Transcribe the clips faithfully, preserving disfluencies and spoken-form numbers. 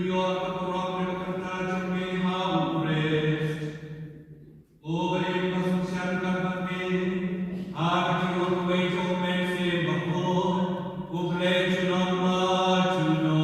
Ïoh ka burom ne ka bynta jong me ha u Khrist. Uba im ba sngewsih katba me ha ka jingong kawei jong U Mynsiem Bakhuid, U Blei junom la junom.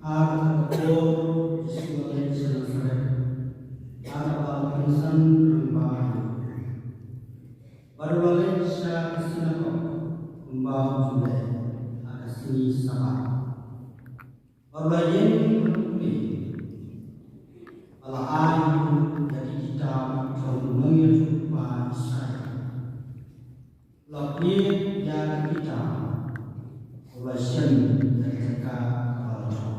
Ha kata ka por Jisu u la leit sha Nasaret, ha kaba la pynsan rangbah aïu. Bad u la leit sha ka sinagog kumba u ju leh ha ka sngi Sabbath. Bad u la ïeng bad u pule, bad la ai ïa u da ki kitab jong u nongïathuhlypa Isaiah. La pule ïa ka kitab, u la shem ïa ka jaka kaba la thoh.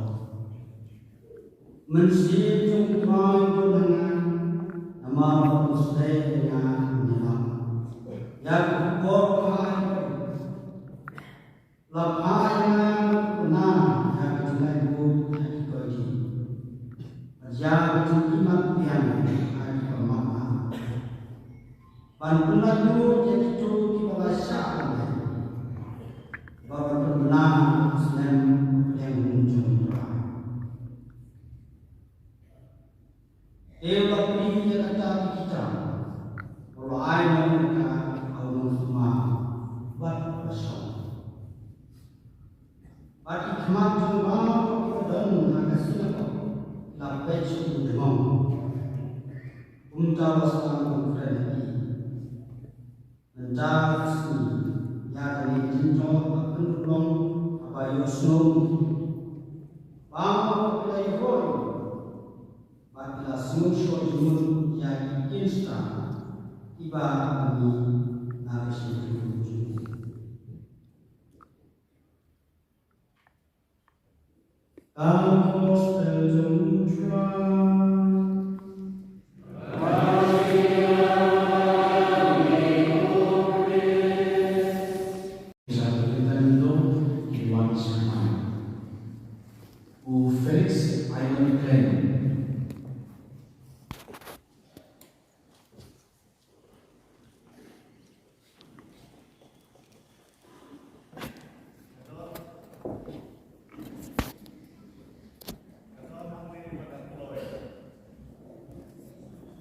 Mynsiem jong U Trai u don ha nga, namar ba u sleh ïa nga ban ïalap ïa ka khubor ba bha. La phah ïa nga ban pynnang ïa ka jinglaitluid ha ki kordit, bad ïa ka jingïaid biang ha ki ba map map, ban pynnang ïa kito kiba la shah ban leh, bad ban pynnang ïa ka snem hapdeng jong U Trai. Te u la plie ïa kata ka kitab, u la ai noh ïa ka ha u nongsumar bad u la shong. Bad ki khmat jong baroh kiba don ha ka sinagog ki la peit sha u jngoh. Kumta u la sdang ban kren ha ki. Mynta ka sngi ïa kane ka jingjop la pynurlong haba ïohsngew. Baroh ki la ïohi bad ki la sngewshoh jingmut ïa ki khristan kiba la mih na ka shyntur jong u. Ka Gospel jong U Trai. U Felix Ivan Klein.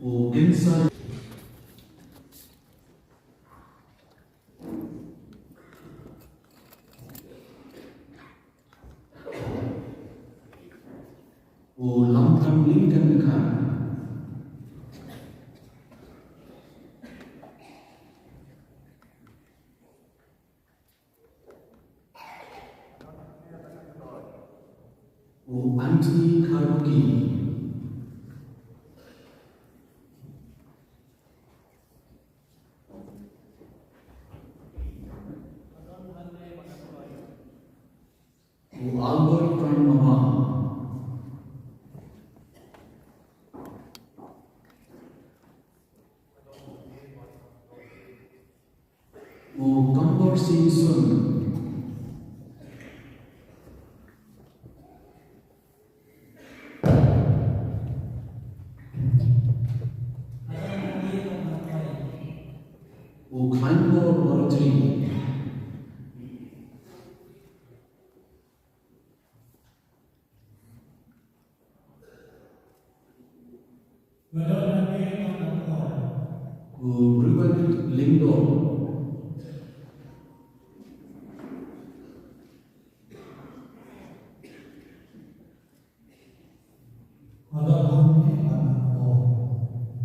U Insan. U Lamthang Lincoln Khan. U Anthony Kharbuki. U Albert Pranmawang. U Kambor Singson. U Khlaiñpor Marjorie. U Ruben Lyngdoh.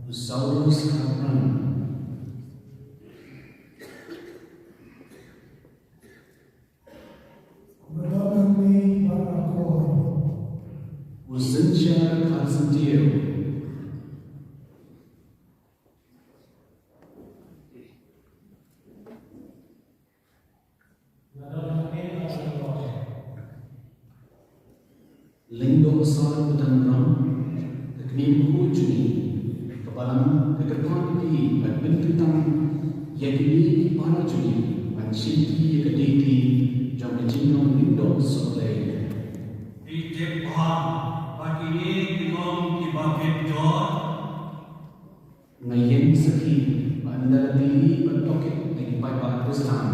U Saulus Kapran. U Synshar Kharsyntiew. Lyngdoh Sar Bthanrong, ka kmie khuid jong ngi, ka balang ka kyrpad ïa phi ban pynkyntang ïa kine ki para jong ngi ban shim ïa ka deiti jong ka jinglong lyngdoh sohblei. Phi tip bha ba kine ki long kiba bit jor. Nga ïeng sakhi ba ynda la kylli ban tohkit na ki paidbah Khristan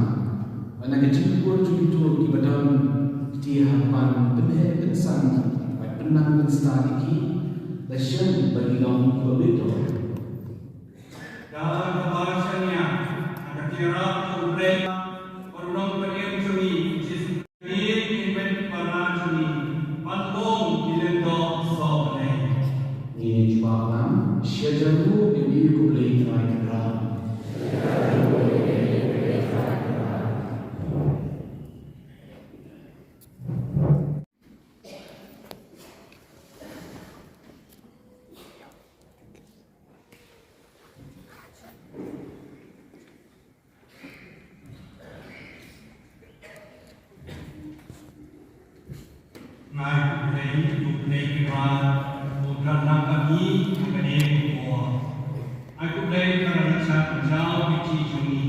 bad na ka jingkyrkhu jong kito kiba don kti ha ka ban pynheh pynsan bad pynnang pynstad ïa ki, la shem ba ki long kiba bit jor. Da kaba shaniah na ka jingïarap jong U Blei bad U Nongpynim jong ngi U Jisu Khrist, ki met para jong ngi ban long Sha jan ruh ïa ngi ko Blei Trai Kynrad. Nga ai khublei ïa u Blei Kynrad uba don lang bad ngi ha kane ka por. Ai khublei ïa ka Rangbah Jong ngi,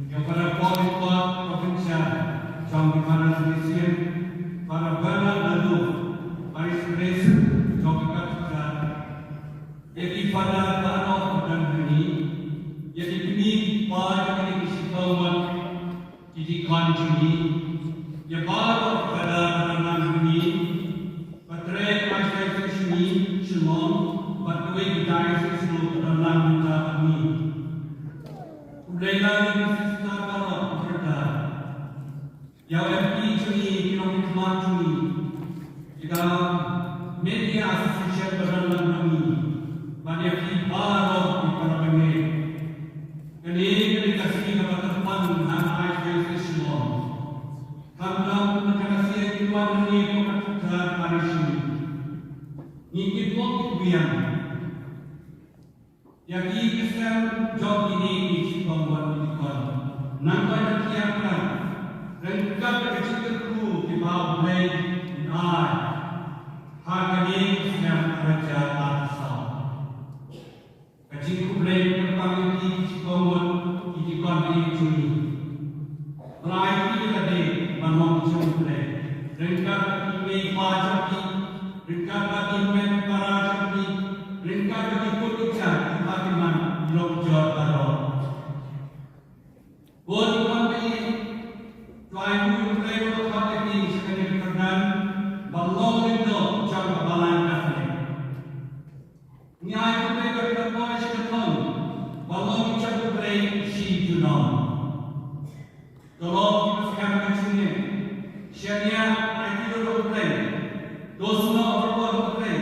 ïa u Father Paul Lyngdoh, Provincial jong ki Father Salesian, Father Bernard Naduh, Parish Priest jong ka Cathedral, ïa ki Father baroh kiba don hangne, ïa ki kmie ki kpa jong kane ka shiteng ward, ki deacon jong ngi, ïa baroh ki Father kiba don hangne, bad ki Archdiocese jong ngi Shillong, bad kiwei ki diocese ruh kiba don lang mynta bad ngi. Khublei lang ïa ki sister baroh, brother. Ïa u M P jong ngi, ki nongmihkhmat jong ngi, ïa ka Media Association ba don lang bad ngi, bad ïa phi baroh ki para bangeit. Kane ka dei ka sngi kaba kyrpang ha Archdiocese Shillong. Khamtam ka dei ka sngi kaba kyrpang ha Cathedral Parish jong ngi. Ngi kit bok kit biang ïa ki kyrshan jong kine ki shiteng ward, ki deacon, nangta ïa ki ïa ka, ryngkat ka jingkyrkhu kaba U Blei un ai ha kane ka snem ar hajar arphew saw. Ka jingkhublei kyrpang ïa ki shiteng ward, ki deacon, ki jong ngi. Trai ki la dei ban long ki jong U Blei. Ryngkat bad ki mei pa jong ki, ryngkat bad ki hynmen para jong ki, ryngkat bad ki khun ki kjat, ki kpa ki kmie, ki longkmie baroh. Ko deacon baieit, to ai nguh ïa U Blei ba u la khot ïa phi sha kane ka kyrdan ban long lyngdoh jong ka balang Katholik. Ngi ai khublei ba phi la poi sha ka thong ban long ki jong U Blei shi junom. To long kiba skhem ha ka jingim, shaniah, aiti lut ha U Blei, to snoh ha ka por U Blei,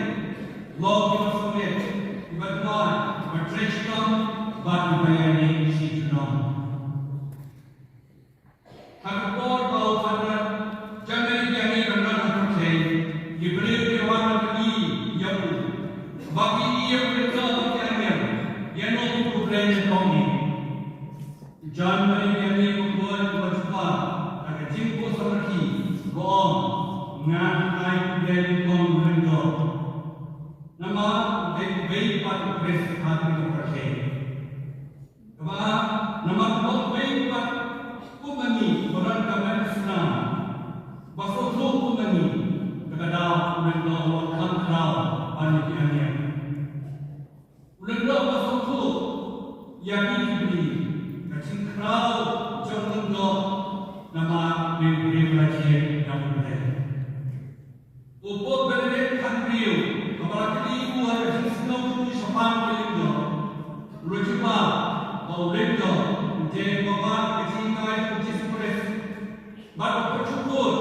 long kiba sngewrit, kiba duwai, kiba trei shitom bad kiba ïaineh shi junom. Ha ka por ba u Father John Mary Vianney u don ha pyrthei, ki briew ki wan ban kylli ïa u ba ki ïohi ïa u lyngdoh bad ki angel, ïano ki khublei nyngkong hi. U John Mary Vianney u kren, u la jubab da ka jingkhuslai, u ong, nga ai khublei nyngkong ïa u lyngdoh, namar u dei uwei pat u Khrist ha kane ka pyrthei. Kaba ar, namar ba uwei pat kum ma ngi, ba don ka met ka snam, ba sngewthuh kum ma ngi, te ka daw u lyngdoh u wan kham khraw ban ïa ki angel. U lyngdoh uba sngewthuh ïa ki briew, ka jingkhraw jong u lyngdoh, namar u dei u briew ba la jied da U Blei. U Pope Benedict khathynriew, haba la kylli ïa u ha ka jingsngew jong u shaphang ki lyngdoh, u la jubab ba u lyngdoh u dei uba bat ka jinghikai jong u Jisu Khrist, bad u pynshukor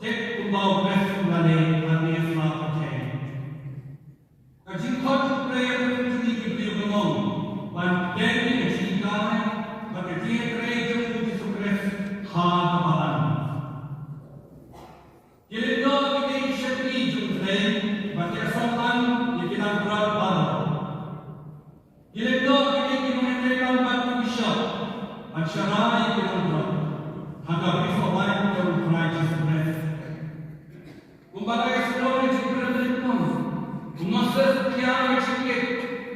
thik kumba u Khrist u la leh ha kane ka sla pyrthei. Ka jingkhot jong U Blei ïa ngi ki briew ka long ban pdiang ïa ka jinghikai bad ka jingïatrei jong u Jisu Khrist ha ka balang. Ki lyngdoh ki dei ki shakri jong U Blei, ba ki ïasnohlang ïa ki langbrot baroh. Ki lyngdoh ki dei ki nongïatreilang bad ki bishop, ban sharai ïa ki langbrot ha ka Wreath of Life jong U Trai Jisu Khrist. Kumba la ïasnoh ha ka jingkren lyngkong, u Moses u kñia ïa ka jingkit,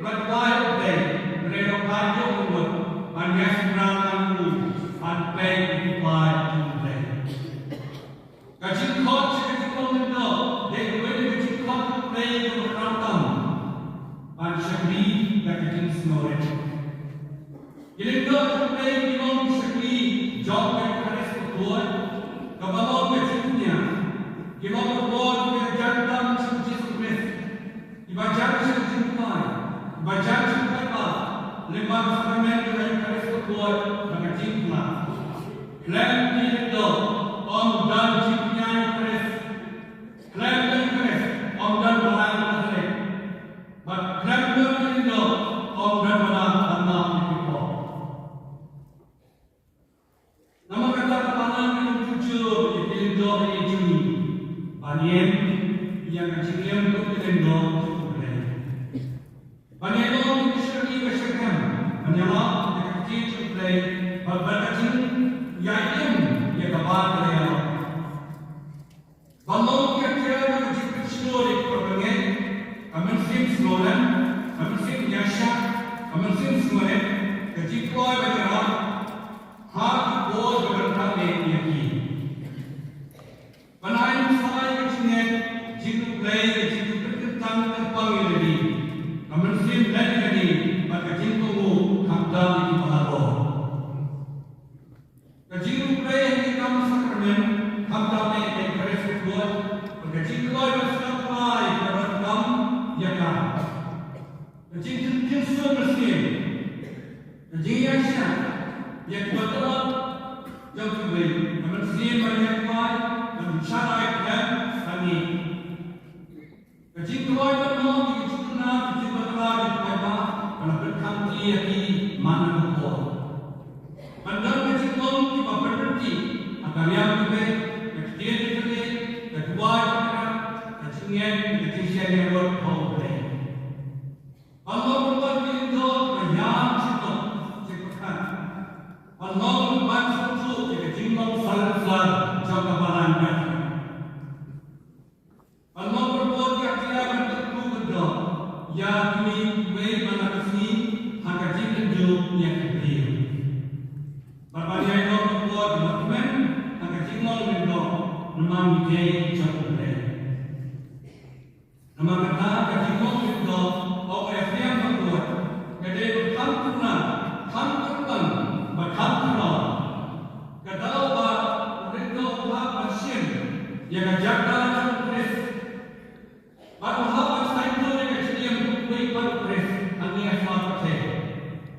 bad u ong, U Blei, hynrei long ka ïoh ka mut ban ïasynran lang u, ban peit ïa ki paid jong U Blei. Ka jingkhot sha ka jinglong lyngdoh dei kawei na ka jingkhot U Blei kaba khraw tam ban shakri da ka jingsngewrit. Ki lyngdoh jong U Blei ki long ki shakri jong ka Eucharist bakhuid, kaba long ka jingpynïaid. Ki long ka por kiba jan tam sha U Jisu Khrist, kiba jan sha ka jingduwai, kiba jan sha ka paidbah lyngba ka sakramen jong ka Eucharist bakhuid bad ka jingpynlong. Khlem ki lyngdoh, ym don jingpynïaid Khrist. Khlem don Khrist, ym don balang Katholik. Bad Ban ïeng ïa ka jingim kum ki lyngdoh jong U Blei. Ban ïalong ïa ka shakri ka shakri. Ban ïalong ïa ka ktien jong U Blei. Ban ban ka jingïaid im ïa kaba ka la ïalong. Ban long ki atiar ka jingpynshlur ïa ki parabangeit. Ka mynsiem sngewlem, ka mynsiem ïaishah, ka mynsiem sngewrit, ka jingkloi ban ïarap ha ki por ba kan kane ïa ki. Ban ai nusai ka jingngeit, jingkhublei, ka jingpynkyntang kyrpang ïa lade. Ka mynsiem leh ïa lade bad ka jingkohnguh khamtam ïa ki baharoh. Ka jingkhublei ha ki kam sakramen khamtam ïa ka Eucharist, bad ka jingkloi ban sngap ïa ka donkam ïa ka. Ka jingkynting mynsiem, ka jingïaishah ïa kiba tlot jong kiwei, ka mynsiem ban ïakhun, ban sharai khlem sangeh. Ka jingkloi ban long ki jingkyrkhu, ki jingbakla, ki jingpynbha, ban pynkham ïa ki man la ka por. Ban don ka jinglong kiba pynryntih ha ka riam ka beit, ka ktien ka jong U Blei, ka duwai ka jong U Blei, ka jingngeit, ka jingshaniah rot ha U Blei. Ban long ruh ban ki lyngdoh ba ïam jingmut jingpyrkhat. Ban long ruh ban sngewthuh ïa ka jinglong salontzar jong ka balang ka. Ban long ruh ban ki atiar ban kyrkhu kyrdoh ïa kine kiwei ba la ka sngi ha ka jingkynduh ïa ki briew. Bad ban ïai long ruh ban ki ba kmen ha ka jinglong lyngdoh namar ngi dei ki jong U Blei. Namar kata ka jinglong lyngdoh, ong u Ephrem Bakhuid, ka dei ba kham kyrpang, kham kyrpang, ba kham kyrpang. Ka daw ba u lyngdoh u hap ban shim ïa ka jaka jong u Khrist. Bad u hap ban saiñdur ïa ka jingim u kyrpang u Khrist hangne ha saw pyrthei.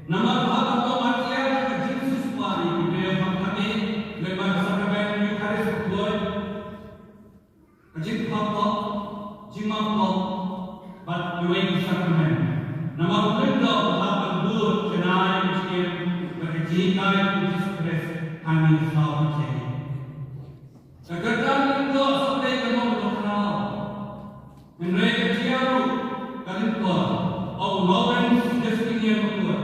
Namar u hap ban long atiar ka jingsiewspah ïa ki briew, bad ka dei lyngba ka sakramen Eucharist Bakhuid. Ka jingpynpaw, jingmap, bad kiwei ki sakramen. Namar u lyngdoh u hap ban bud janai ka jingim bad ka jinghikai u Jisu Khrist hangne ha saw pyrthei. Ka kyrdan lyngdoh sa dei ka long ka khraw. Hynrei ka jia ruh ka lyngdoh, ong u Lawrence Justinian Bakhuid.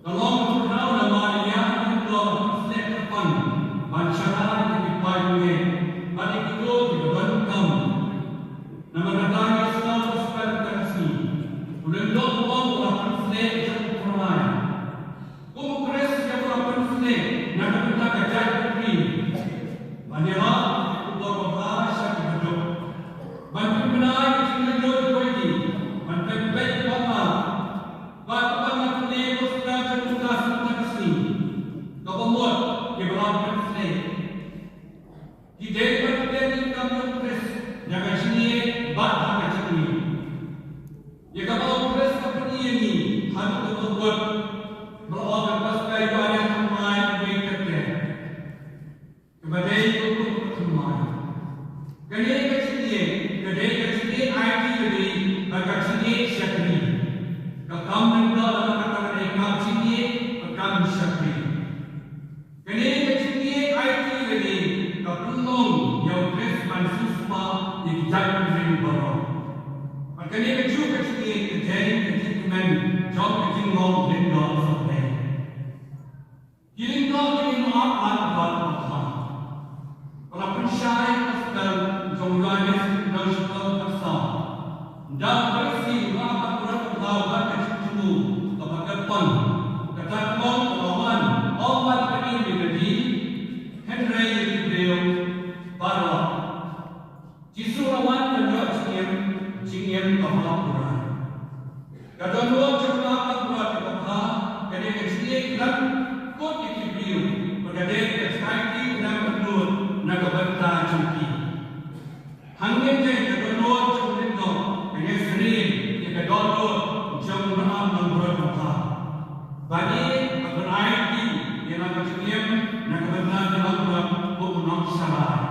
Ka long ka khraw namar ïa ka lyngdoh ka pynsleh kyrpang ban sharai ïa ki paidbah bad ïa kito kiba donkam. Namar kata ngi sngew ka spel ka sngi. U lyngdoh u ong u la pynsleh jong u Trai. Kum u Khrist ïa u la pynsleh na ka bynta ka jaitbynriew. Ban ïarap ïa u bor babha sha ki baduk. Ban pynbna ïa ka jinglaitluid kaba ïeit. Ban pynpeit ïa ki bamar. Bad kaba ngi pule ïa ka sngewbha jong u Khrist mynta ka sngi. Kaba mut ïa ba la pynsleh. Ki dei ban pynlong ïa ka kam jong u Khrist, ïa ka jingïeit bad ha ka jingïeit. Ïa kaba u Khrist u pyni ïa ngi, haduh kaba kut, ba la ong ka Gospel Ïoannis khyndai wei khatkhyndai. Kaba dei ka hukum kaba thymmai. Kane ka jingïeit, ka dei ka jingïeit aiti lade, bad ka jingïeit shakri. Ka kam lyngdoh lada kata ka dei kam jingïeit, bad kam shakri. Kane ka jingïeit aiti lade ka pynlong ïa u Khrist ban siewspah ïa ki jaitbynriew baroh. Bad kane kajuh ka jingïeit ka dei ka jingkmen jong ka jinglong lyngdoh Sohblei. Ki lyngdoh ki ïeng ap ha u Kpa Bakhuid. Ba la pynshai ïa ka Gospel jong u Ïoannis lynnong shiphew dkhot saw. Ynda u Pharisi u la ap ban pynrung ïa u Kpa Bakhuid ka jingthmu kaba kyrpang. Kata ka long ka la wan, ong ban pynim ïa lade, hynrei ïa ki briew baroh. Jisu u la wan ban ïoh jingim, jingim kaba pura. Ka dohnud jong u Kpa Bakhuid kaba bha, ka dei ka jingïeit khlem kut ïa ki briew, bad ka dei ka jingïeit khlem kynnoh na ka bynta jong ki. Hangne ka dohnud jong u lyngdoh ka ngi syriem ïa ka dohnud jong u Kpa Bakhuid kaba bha. Ba ngi ban ai ïa ki ïa ka jingim na ka bynta jong u Kpa Bakhuid kum u nongsharai.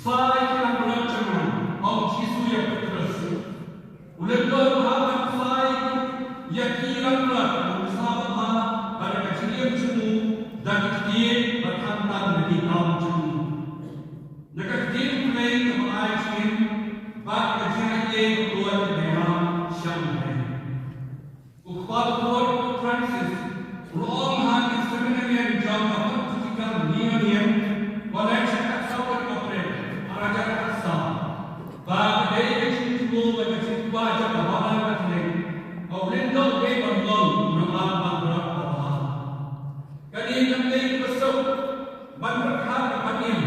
Sa ïa ki langbrot jong nga, ong Jisu ïa u Petrus. U lyngdoh u hap ban sa ïa ki langbrot, u sa ba bha, bad da ka jingim jong u, da ki ktien, bad khamtam da ki kam jong u. Da ka ktien U Blei Ai jingim bad ka jingaiei ka kloi ka dei sha U Blei. U Kpa Pope Francis u la ong ha ki seminarian jong ka Pontifical Reunion, College, khatsaw tarik April arhajar khatsaw, ba ka dei ka jingthmu bad ka jingkwah jong ka Balang Katholik ba U Lyngdoh u dei ban long u nongaw baroh kaba bha. Kane kam dei kaba suk ban pyrkhat kaba im.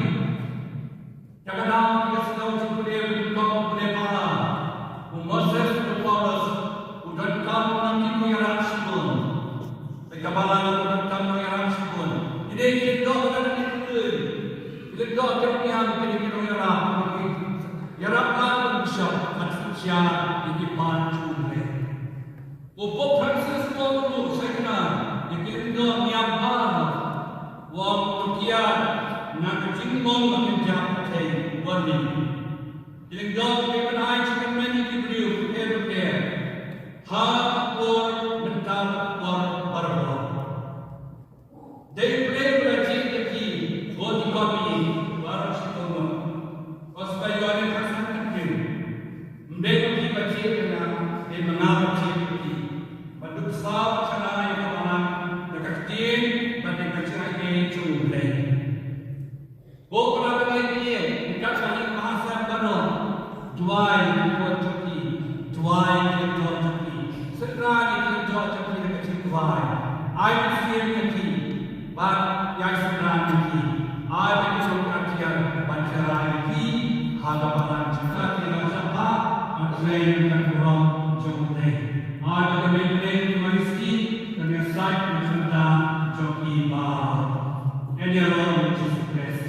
Te ka dei ka sngewthuh pule, u kong pule ba u Moses u Paulus u donkam u nongïarap shibun. Te ka Balang u donkam u nongïarap shibun. Ki dei ki doh ka dei ki pule. Ki doh ki nongïarap, ki dei ki nongïarap. Ïarap ka nongïarap, ka suk ïa ki pan jong U Blei. U Pope Francis u ong ruh sha ki nongïarap, ïa ki lyngdoh niam baroh, u ong to kiar na ka jinglong ba kin jia pyrthei bad ngi. Ki lyngdoh ki dei ban ai jingkyrmen ïa ki briew bapher bapher ha ka por mynta bad ka por baroh. Dei U Blei uba la jied ïa phi, ko ki kong, baroh shi taïew. Ko Spah Ïoannis khatsan khathynriew. Ym dei ma phi ba jied ïa nga, dei ma nga ba jied ïa phi. Ban dup saw shana ïa ka Balang da ka ktien bad da ka jingaiei jong U Blei. Ko para bangeit, ïa ka jingmahasem baroh, duwai ïa ki khun jong phi, duwai ïa ki lyngdoh jong phi, synran ïa ki lyngdoh jong phi da ka jingduwai. Ai mynsiem ïa ki bad ai synran ïa ki. Ai ba ki jong ka tiar ban ïarap ïa ki ha ka Balang jong ka, ki la jaka ban trei ka burom jong U Blei. Ai ba ka mei Blei ka mei ski ka mei sait ka jong ka jong ki ba. Ïa Lord Jisu Khrist.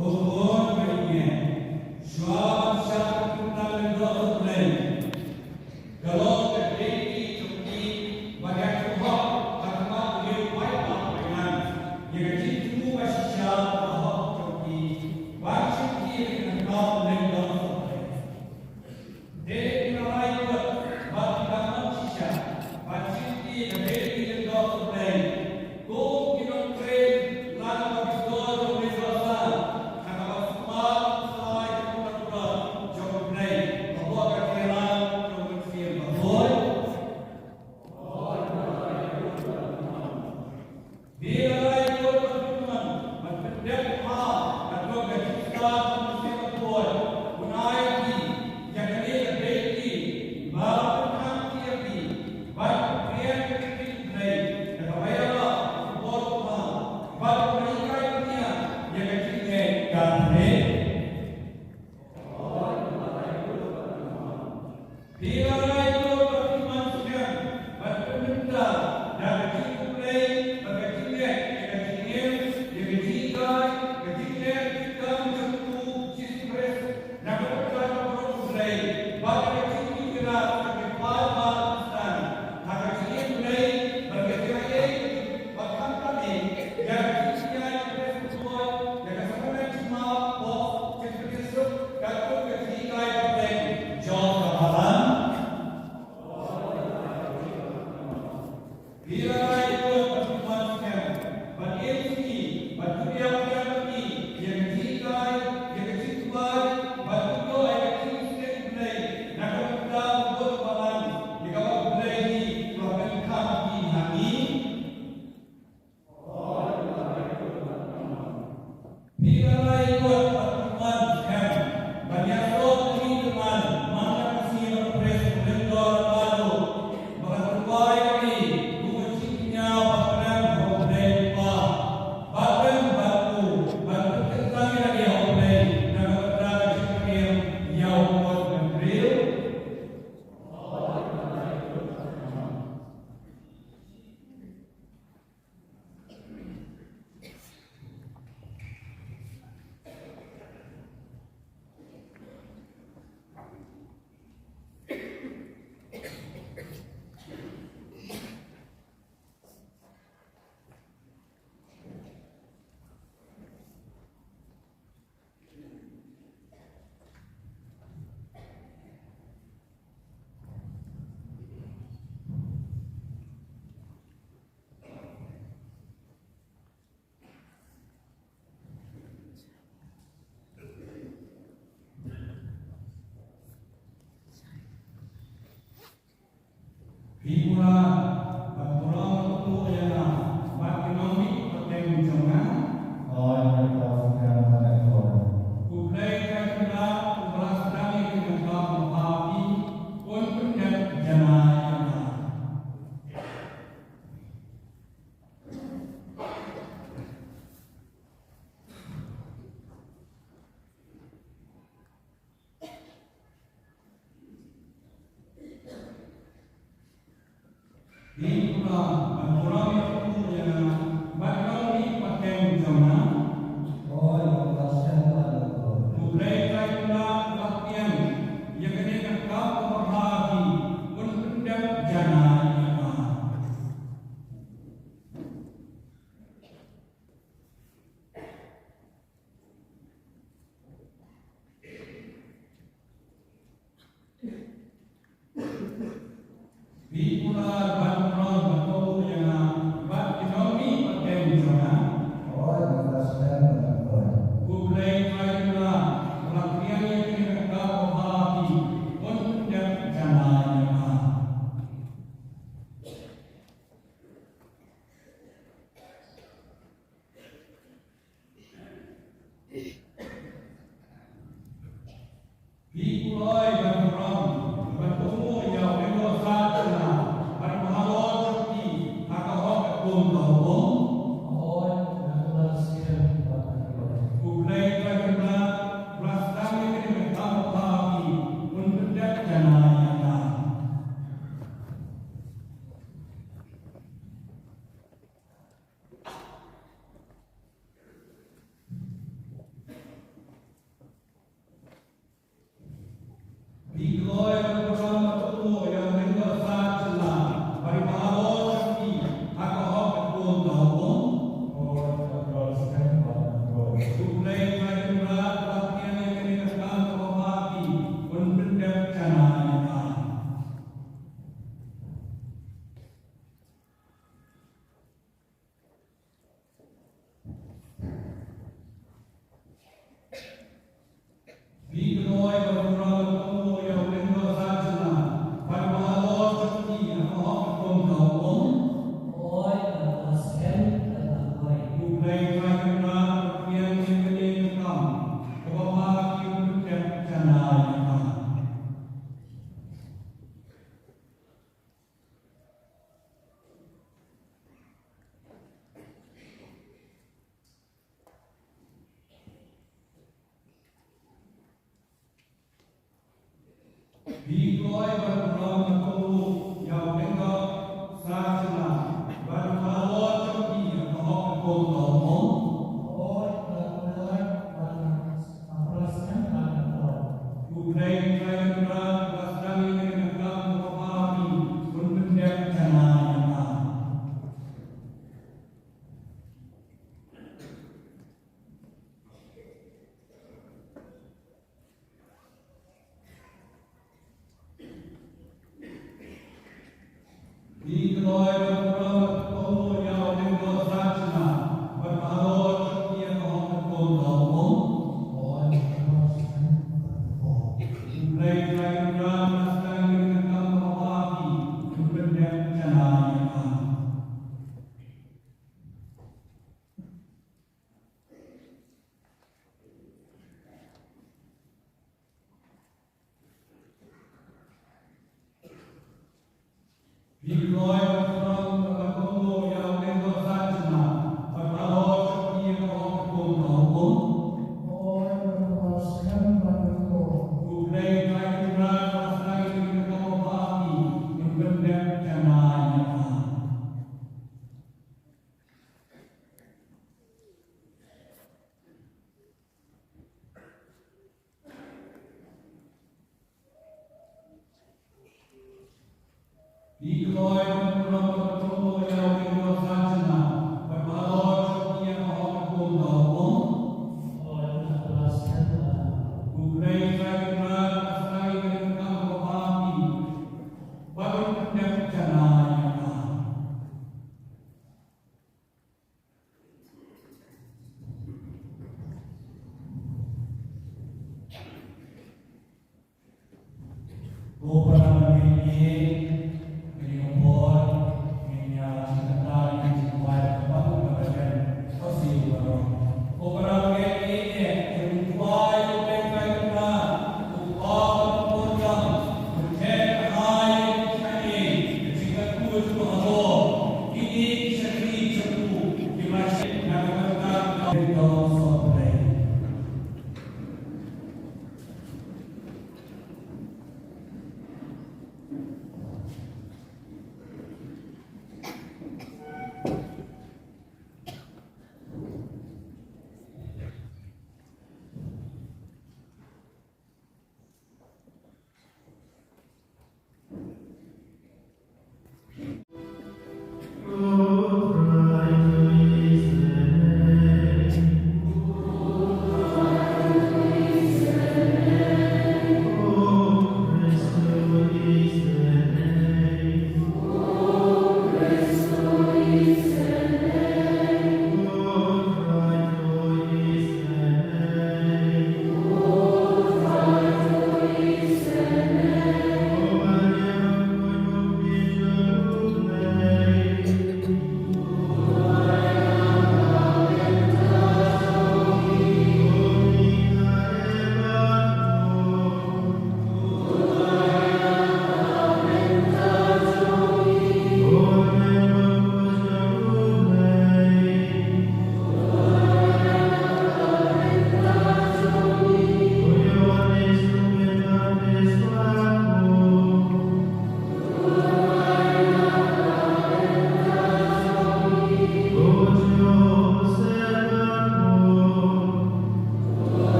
Ko khun baieit, shuwa ban shad kumta lyngdoh U Blei, ka long ka duty jong phi ban ïathuh hok ha khmat u briew paidbah paidlang ïa ka jingthmu ba shisha bad ba hok jong phi, ban shim ïa ka nongkhaw lyngdoh U Blei. Dei phi la rai bad phi dang nang shisha ban shim ïa ka duty lyngdoh U Blei. Kum ki nongtrei lang ba bitar jong U Blei Kpa, ha kaba sumar sumar ïa ka nongtrei jong U Blei. Ba hok ka jingïarap jong U Mynsiem Bakhuid. Phi la rai bad phi mon ban pyndep ha ka jong ka jingstad jong U Mynsiem Bakhuid, un ai ïa phi ïa kane ka duty ba la pynkhang ïa phi ban pynïaid ïa ka ktien U Blei da kaba ïarap, da ka bor, da ka bor, bad ban hikai pynïaid ïa ka jingngeit Katholik. Phi la rai bad phi mon skhem ban pynbynta da ka jingkublei bad ka jingngeit ïa ka jingim, ïa ka jinghikai, ka jingleh jingkam jong U Jisu Khrist na ka bynta ka burom U Blei bad ïa ka jingïarap jong ki paidbah Khristan ha ka jingim Blei bad ka jingaiei, bad khamtam ïa ka jingïaid U Blei, ïa ka sakrament jingmap, ka jingpynïasuk, katkum ka jinghikai pateng jong ka Balang. Phi la rai bad phi mon skhem ban im sngi ban pynïap ïa ka jinghikai, ïa ka jingduwai, ban pynïoh ïa ka jingïaseng Blei na ka Phi pura, bad pura, bad pura ïa nga, bad ki nongmihpat pateng jong nga. Oi, ïa ka sngewbha. U Blei Trai Kynrad, uba la sdang ïa kane ka kam ha phi, un pyndep janai ïa nga. Phi pura, bad pura, bad pura ïa nga, bad nongmihpat pateng jong nga. Oi, ïa ka sngewbha. U Blei Trai Kynrad, uba la pynïaid ïa kane ka kam kaba bha ha phi, un pyndep janai ïa nga. Phi pura, bad pura, bad pura ïa nga, bad ki nongmihpat pateng jong nga. Oi, ïa ka sngewbha. U Blei Trai Kynrad, uba la pynïaid ïa kane ka kam kaba bha ha phi, un pyndep janai ïa nga. Phi kloi ban ram, ban ong ïa u lyngdoh sat jong nga, ban ym halor jong phi ha ka hok ka kum ka hukum. Hooid, nga la sngewbha ban ong. U Blei Trai Kynrad, ba la sdang ïa kane ka kam ha phi, un pyndep janai ïa nga. Phi kloi ban ram, ban ong ïa u lyngdoh sat jong nga, ban ym halor jong phi ha ka hok ka kum ka hukum. Hooid, nga la sngewbha ban ong. U Blei Trai Kynrad, ba la pynïaid ïa kane ka kam kaba bha ha phi, un pyndep janai ïa nga. Phi kloi ban ram, ban ong ïa u lyngdoh sat jong nga, ban ym halor jong phi ha ka hok ka kum ka hukum. Hooid, nga la sngewbha ban ong. U Blei Trai Kynrad, ba la pynïaid ïa kane ka kam kaba bha ha phi, un pyndep janai ïa nga. Phi kloi ban ram, ban ong ïa u lyngdoh sat jong nga, ban ym halor jong phi ha ka hok ka kum ka hukum. Hooid, nga kloi ban ram, ban ym halor jong phi ha ka hok ka kum ka hukum. U Blei Trai Kynrad, ba la sdang ïa kane ka kam kaba bha ha phi, un pyndep janai ïa nga. Phi kloi ban ram, ban ong ïa u lyngdoh sat jong nga, ban ym halor jong phi ha ka hok ka kum ka hukum. U Blei Trai Kynrad, ba la sdang ïa kane ka kam kaba bha ha phi, un pyndep janai ïa nga. Phi kloi ban ram, ban ong ïa u lyngdoh sat jong nga, ban ym halor jong phi ha ka hok ka kum ka hukum. Hooid, nga la sngewbha ban ong. U Blei Trai Kynrad, ba la sdang ïa kane ka kam kaba bha ha phi, un pyndep janai ïa nga. Phi kloi ban ram, ban ong ïa u lyngdoh sat jong nga, ban ym halor jong phi ha ka hok ka kum ka hukum. U Blei Trai Kynrad, ba la sdang ïa kane ka kam kaba bha ha phi, ba un pyndep janai ïa nga. Ko para bangeit, kane ka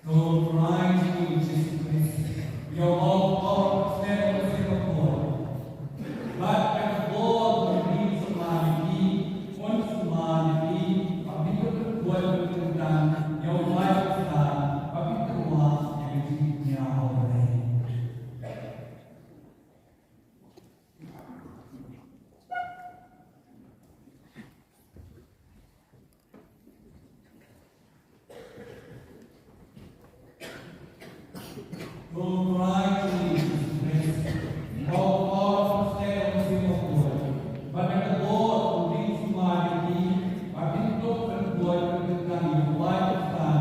Ko Trai jong ngi Jisu Khrist, ïa u Baw Kordor u Kordor, bad ka bor u ri sumar ïa ki, un sumar ïa ki, ba kin ïoh pynkuid pynkyntang ïa u Blei Khristan, ba kin tyrwa ïa ka jingkñia ha u Blei. Ko Trai jong ngi Jisu Khrist, ïa u Baw Kordor u Kordor, bad ka bor u ri sumar ïa ki, ba kin ïoh pynkuid pynkyntang ïa u Blei Khristan,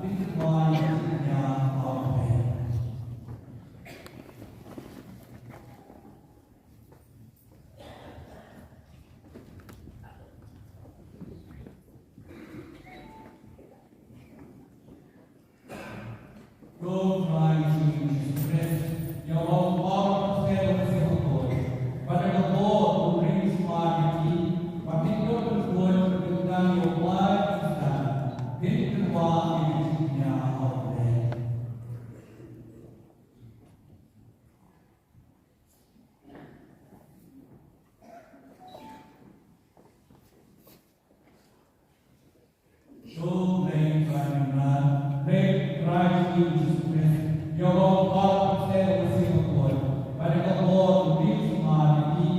kin tyrwa ïa ka jingkñia ha u Blei. Ko Blei Trai Kynrad, Blei Trai jong ngi Jisu Khrist, ïa u Baw Kordor u Kordor, bad ka bor u ri sumar ïa ki,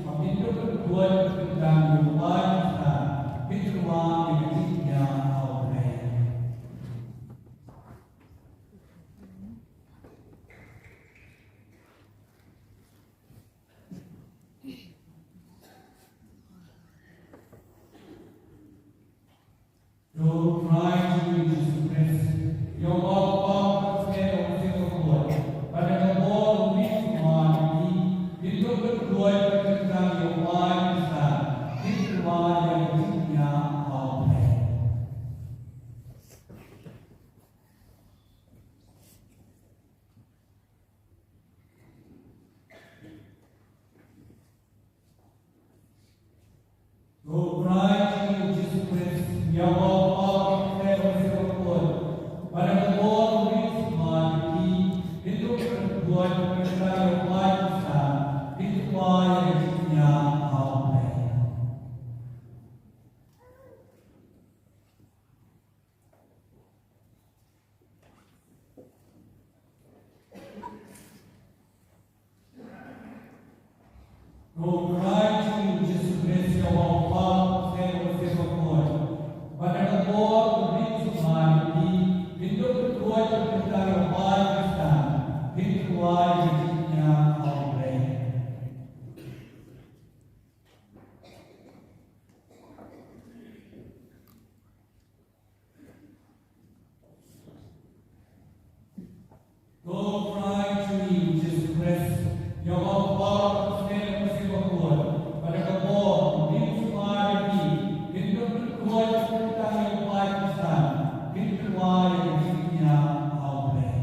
ba kin ïoh pynkuid pynkyntang ïa u Blei Khristan, kin tyrwa ïa ka jingkñia ha u Blei. Ko Trai jong ngi Jisu Khrist, ïa u Baw Kordor u Kordor, bad ka bor u ri sumar ïa ki, kin ïoh pynkuid pynkyntang ïa u Blei Khristan, kin tyrwa ïa ka jingkñia ha u Blei. Ko Trai jong ngi Jisu Khrist, ïa u Baw Kordor u Kordor, bad ka bor u ri sumar ïa ki, kin ïoh pynkuid pynkyntang ïa u Blei Khristan, kin tyrwa ïa ka jingkñia ha u Blei. Ko Trai jong ngi Jisu Khrist, ïa u Baw Kordor u Kordor, bad ka bor u ri sumar ïa ki, kin ïoh pynkuid pynkyntang ïa u Blei Khristan, kin tyrwa ïa ka jingkñia ha u Blei. Ko Trai jong ngi Jisu Khrist, ïa u Baw Kordor u Kordor, bad ka bor u ri sumar ïa ki, kin ïoh pynkuid pynkyntang ïa u Blei Khristan, kin tyrwa ïa ka jingkñia ha u Blei.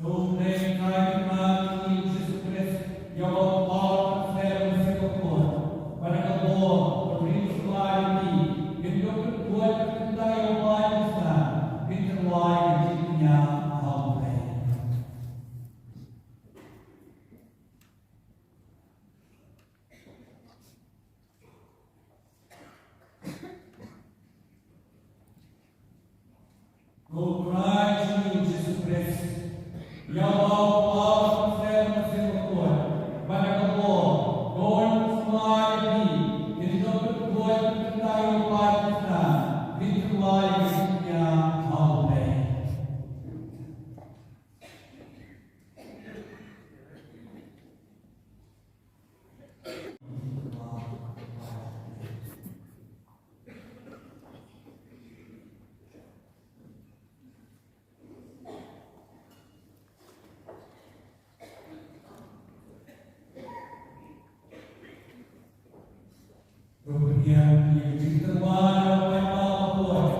Ko Blei Trai Kynrad jong ngi Jisu Khrist, ïa u Baw Kordor u Kordor, bad ka bor u ri sumar ïa ki, kin ïoh pynkuid pynkyntang ïa u Blei Khristan, kin tyrwa ïa ka jingkñia ha u Blei. Ko Trai jong ngi Jisu Khrist, ïa u Baw Kordor u Kordor, bad ka bor u ri sumar ïa ki, kin ïoh pynkuid pynkyntang ïa u Blei Khristan, kin tyrwa ïa ka jingkñia ha u Blei. Ruh pynïaid ïa ka jingtyrwa na u paidbah baroh,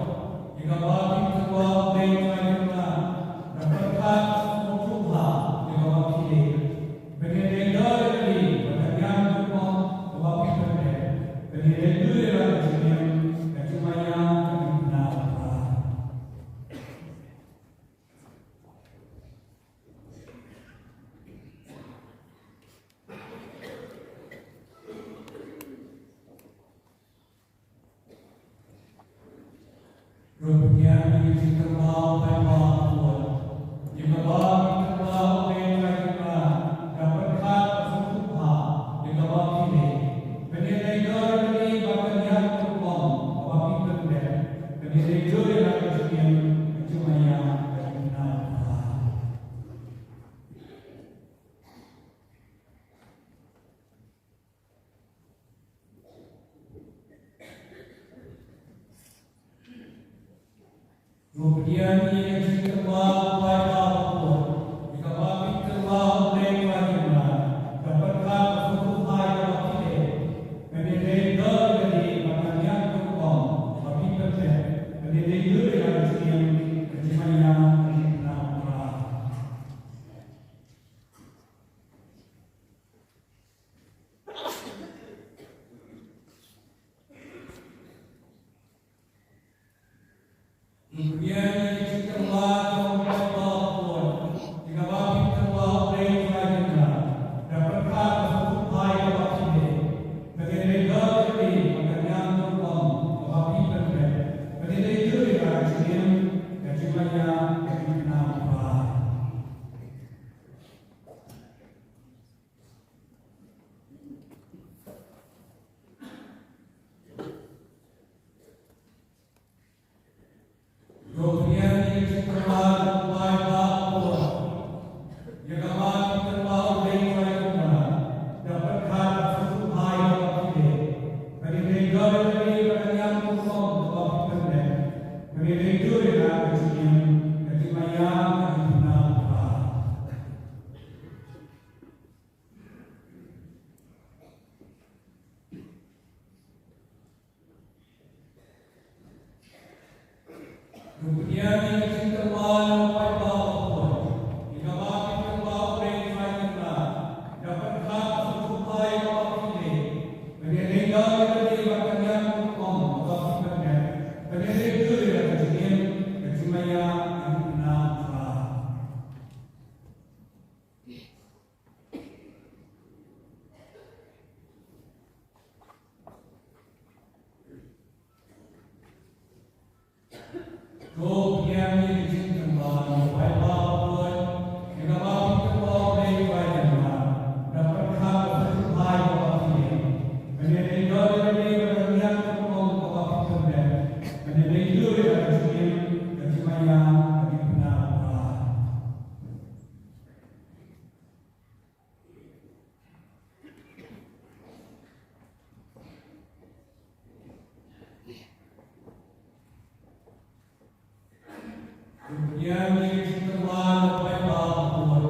ïa kaba ki tyrwa u Blei Trai Kynrad, da pyrkhat sngewthuh bha. Ruh pdiang ïa ka jingtyrwa U Baibl ha ka por. Ïa kaba phi tyrwa U Blei Trai Kynrad, da pyrkhat bad sngewthuh bha ïa kaba phi leh. Kane dei ka dohnud ba kan ïaid kum ka bom kaba phi pynbeit. Kane dei ka dohnud ka jingim, ka jingmaïa, ka jingpynap. Ruh pdiang ïa ka jingtyrwa U Baibl ha ka por. Ïa kaba phi tyrwa U Blei Trai Kynrad, da pyrkhat bad sngewthuh bha ïa kaba phi leh. Kane dei ka dohnud ba kan ïaid kum ka bom kaba phi pynbeit. Kane dei ka dohnud ka jingim, ka jingmaïa, ka jingpynap. Ruh pdiang ïa ka jingtyrwa jong U Baibl ha ka por. Ïa kaba phi tyrwa U Blei Trai Kynrad, da pyrkhat bad sngewthuh bha ïa kaba phi leh. Kane dei ka dohnud ba kan ïaid kum ka bom kaba phi pynbeit. Kane dei ka dohnud ka jingim, ka jingmaïa, ka jingpynap. Ruh pdiang ïa ka jingtyrwa jong U Baibl ha ka por. Ïa kaba phi tyrwa U Blei Trai Kynrad, da pyrkhat bad sngewthuh bha ïa kaba phi leh. Kane dei ka dohnud ba kan ïaid kum ka bom kaba phi pynbeit. Kane dei ka dohnud ka jingim, ka jingmaïa, ka jingpynap. Ruh pdiang ïa ka jingtyrwa jong U Baibl ha ka por. Ïa kaba phi tyrwa U Blei Trai Kynrad, da pyrkhat bad sngewthuh bha ïa kaba phi leh. Kane dei ka dohnud ba kan ïaid kum ka bom kaba phi pynbeit. Kane dei ka dohnud ka jingim, ka jingmaïa, ka jingpynap. Ruh pdiang ïa ka jingtyrwa jong U Baibl ha ka por. Ïa kaba phi tyrwa U Blei Trai Kynrad, da pyrkhat bad sngewthuh bha ïa kaba phi leh. Kane dei ka dohnud ba kan ïaid kum ka bom kaba phi pynbeit. Kane dei ka dohnud ka jingim, ka jingmaïa, ka jingpynap. Ruh pdiang ïa ka jingtyrwa jong U Baibl ha ka por.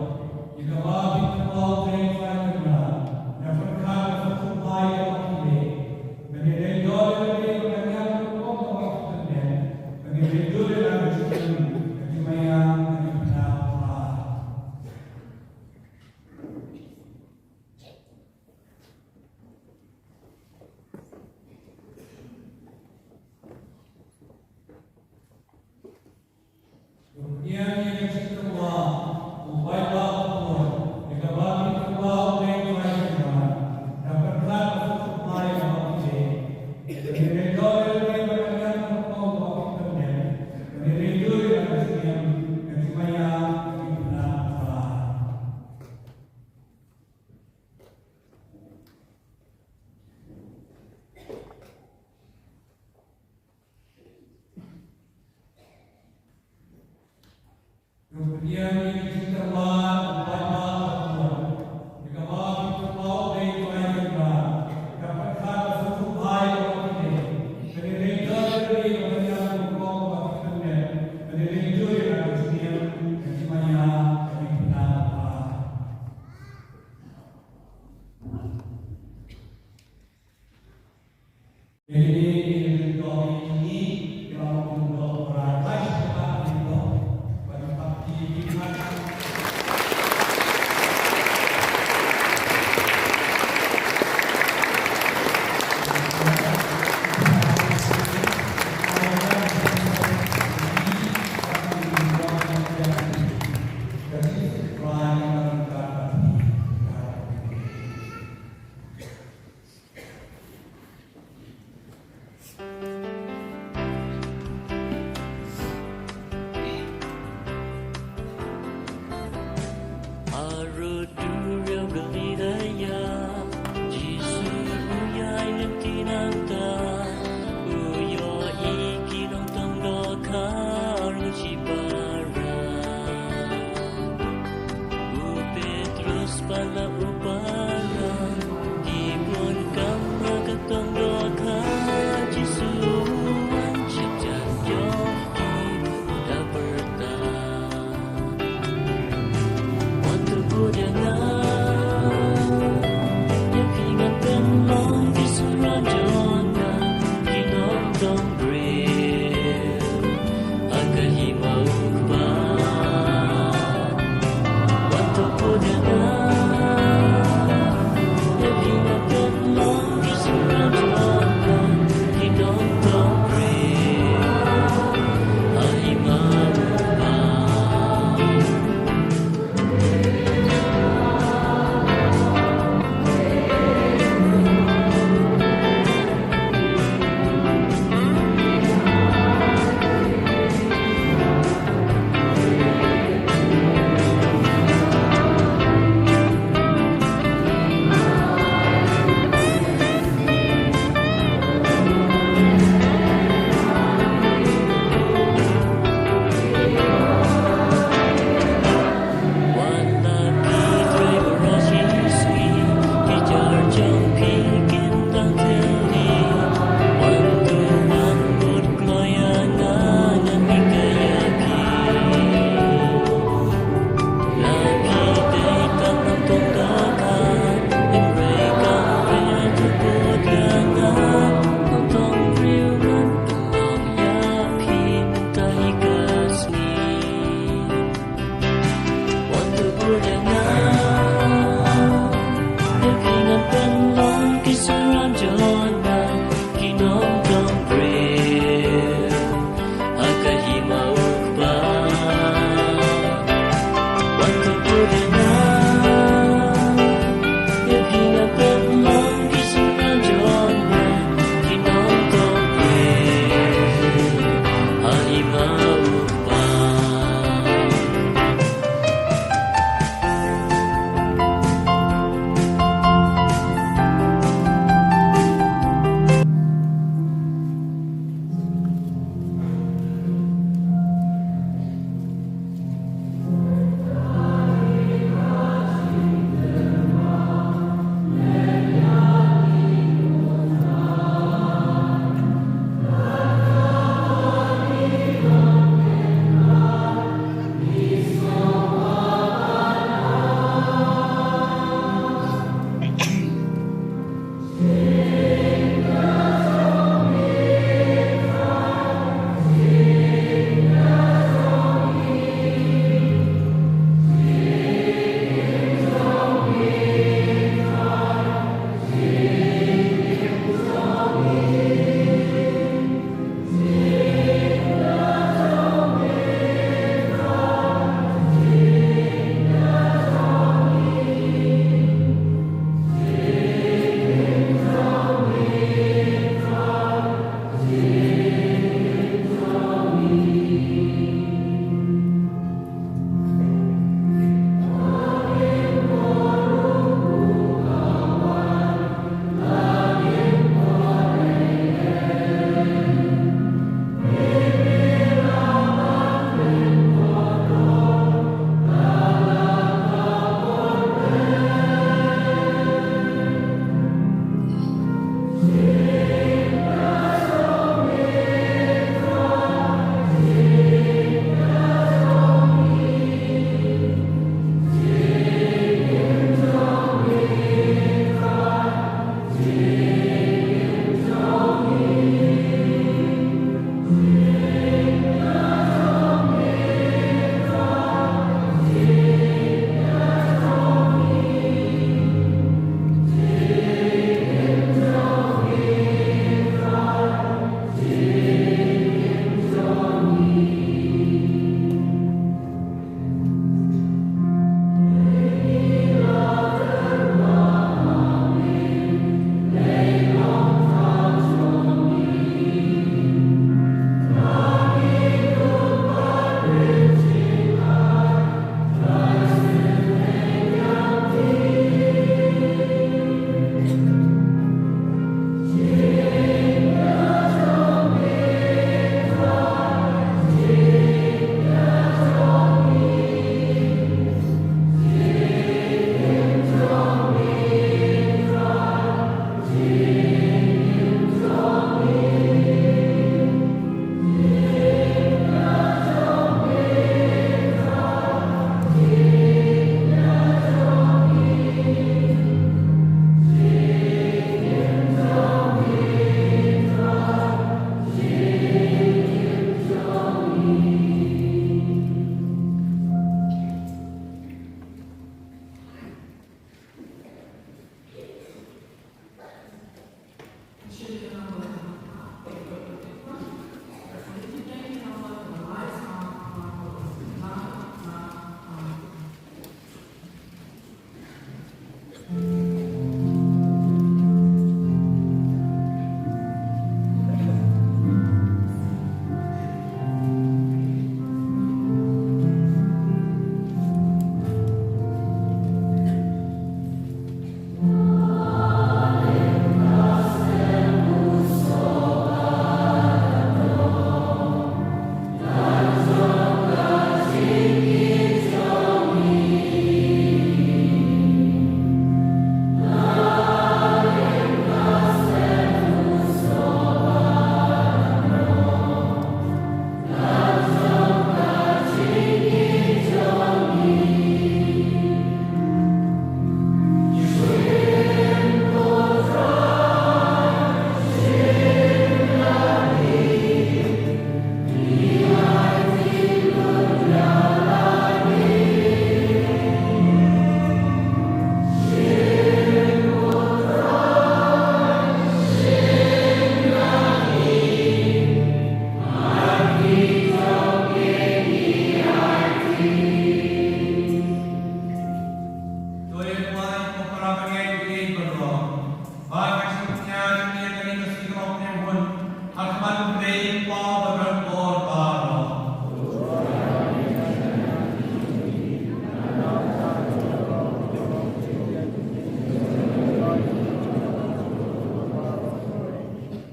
Ïa kaba phi tyrwa U Blei Trai Kynrad, da pyrkhat bad sngewthuh bha ïa kaba phi leh. Kane dei ka dohnud ba kan ïaid kum ka bom kaba phi pynbeit. Kane dei ka dohnud ka jingim, ka jingmaïa, ka jingpynap. Ruh pdiang ïa ka jingtyrwa U Baibl ha ka por. Ïa kaba phi tyrwa U Blei Trai Kynrad, da pyrkhat bad sngewthuh bha ïa kaba phi leh. Kane dei ka dohnud ba kan ïaid kum ka bom kaba phi pynbeit. Kane dei ka dohnud ka jingim, ka jingmaïa, ka jingpynap. Ruh pdiang ïa ka jingtyrwa U Baibl ha ka por. Ïa kaba phi tyrwa U Blei Trai Kynrad, da pyrkhat bad sngewthuh bha ïa kaba phi leh. Kane dei ka dohnud ba kan ïaid kum ka bom kaba phi pynbeit. Kane dei ka dohnud ka jingim, ka jingmaïa, ka jingpynap. Duriaw Galilea, Jisu u ïaid lynti nangta, u ïohi ki nongtong dohkha ruh shipara. U Petros bad la u Barak ki bun kam ha ka tong dohkha, Jisu u wan sha jan jong ki da pyrta.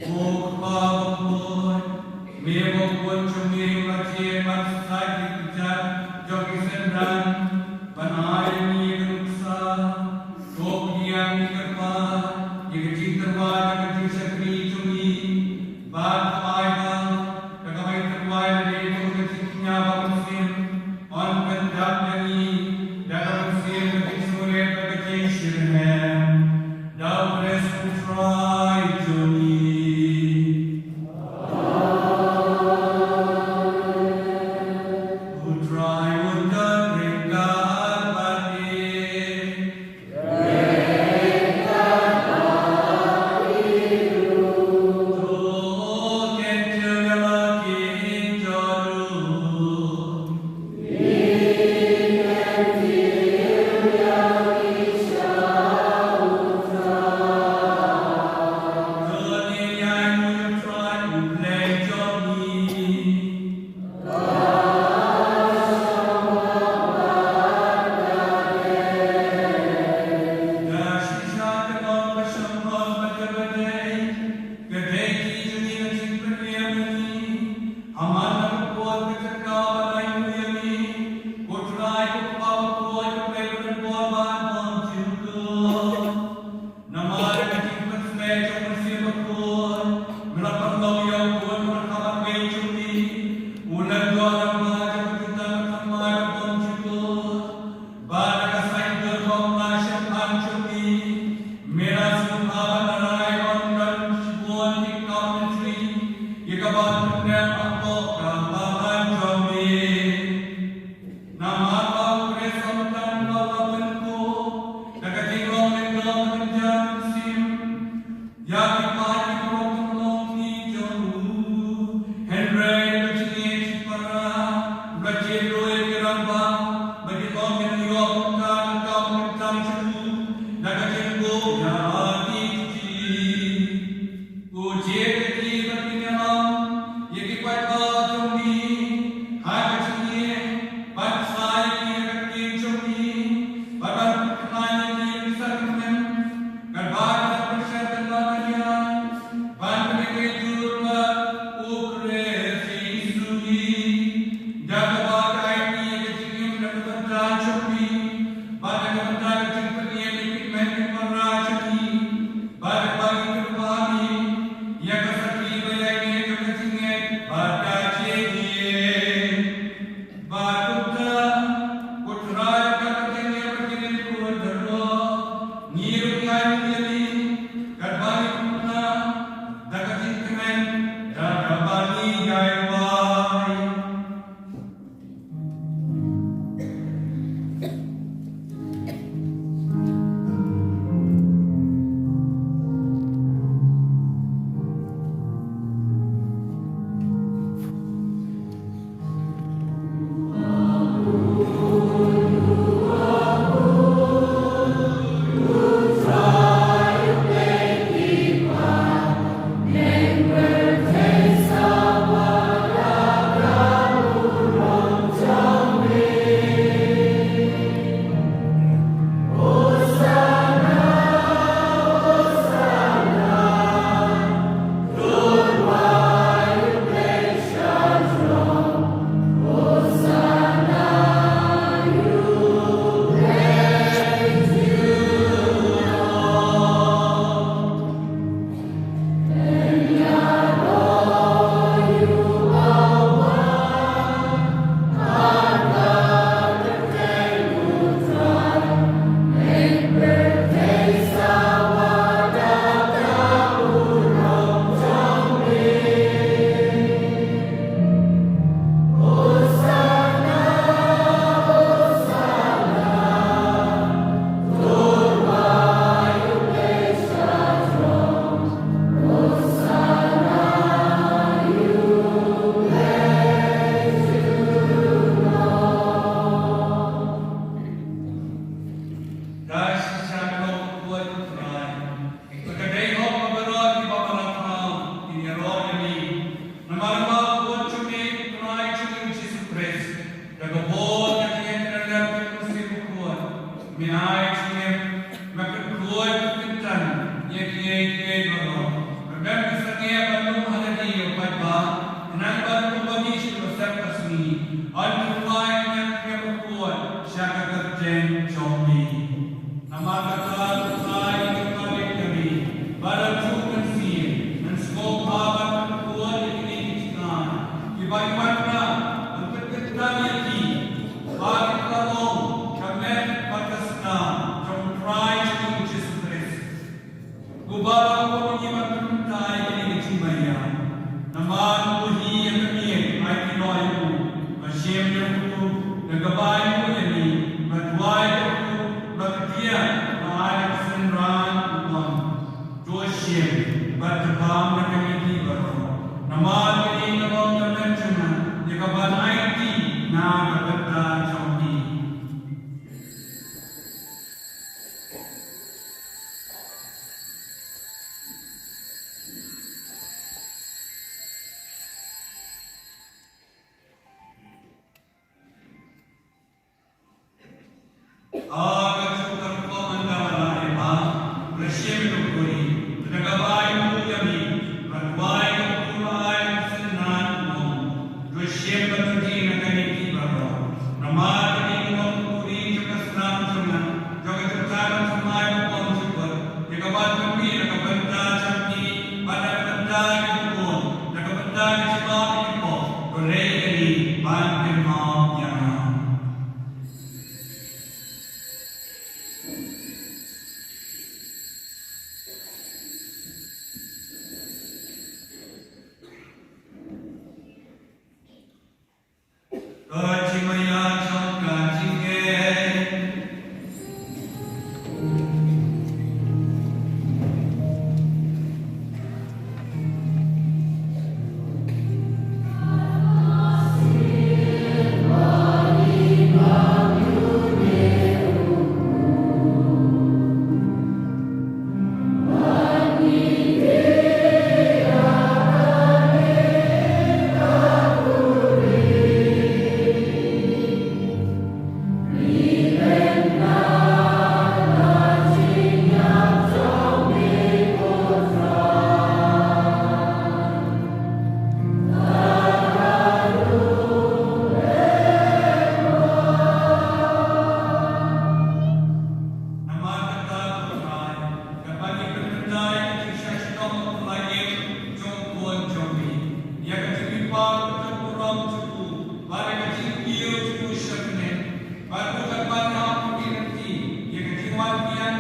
Ko Kpa bakhuid, me ba pun jong ngi, la jied ban said ïa ki kjat jong ki synran ban ai ïa ngi ka nuksa. Shisha ka long ka khuid u Trai. Bad ka dei hok ba baroh kiba pynlong thaw kin ïaroh ïa me. Namar ba ka khuid jong me u Trai jong ngi u Jisu Khrist. Da ka bor ka jingïatrei lem jong u Mynsiem Bakhuid, me ai jingim, me pynkhuid pynkyntan ïa kiei kiei baroh. Kyrmen ka sangeh ban lum ha lade ïa u paidbah, khnang ban lum ba ngi shu ba sep ka sngi. Ai u Trai ka jingim bakhuid sha ka kyrteng jong me. Namar kata ko Trai ngi kyrpad ïa me, ba da juh mynsiem, ngan sngewbha ban pynkhuid ïa kine ki jingngeit kiba ngi wanrah, ban pynkyntan ïa ki ba kin long ka met bad ka snam jong u Trai jong ngi u Jisu Khrist. Ko Balang, ko ngi ban pynmynta ïa kine ki jingmaïan. Namar ko hi ïa ka miet, ai pynlong ïa u, ba shim ïa u, da kaba ai u ïa ngi, ba duwai ïa u, ba kdiah, ba ai ka synran u ong. To shim bad to bam na kane ki baroh. Namar kane ka long ka met jong nga, ïa kaban aiti na ka bynta jong phi. Ha ka juh ka rukom ynda la ïa ba, u la shim ïa ka kuri, da kaba ai u ïa me, bad wai ka kuri ba ai ka synran u ong. To shim bad to die na kane ki baroh. Namar kane ka long ka kuri jong ka snam jong nga, jong ka jingthaw ban thymmai ka bym jukut, ïa kaban pynmih na ka bynta jong phi, bad na ka bynta ki bakhuid, na ka bynta ki jingma ki pop, to leh kane ban kynmaw ïa nga. Ka jingmaïa jong ka jingngeit. Namar kata ko Trai, kaba ngi pynmynta ïa ka jingshah shitom ha u Trai jong u Khun jong me, ïa ka jingkyrpad ka jingburom jong u, bad ïa ka jingkiew jong u sha kane, bad u kyrpad ïa ka jingkyrpad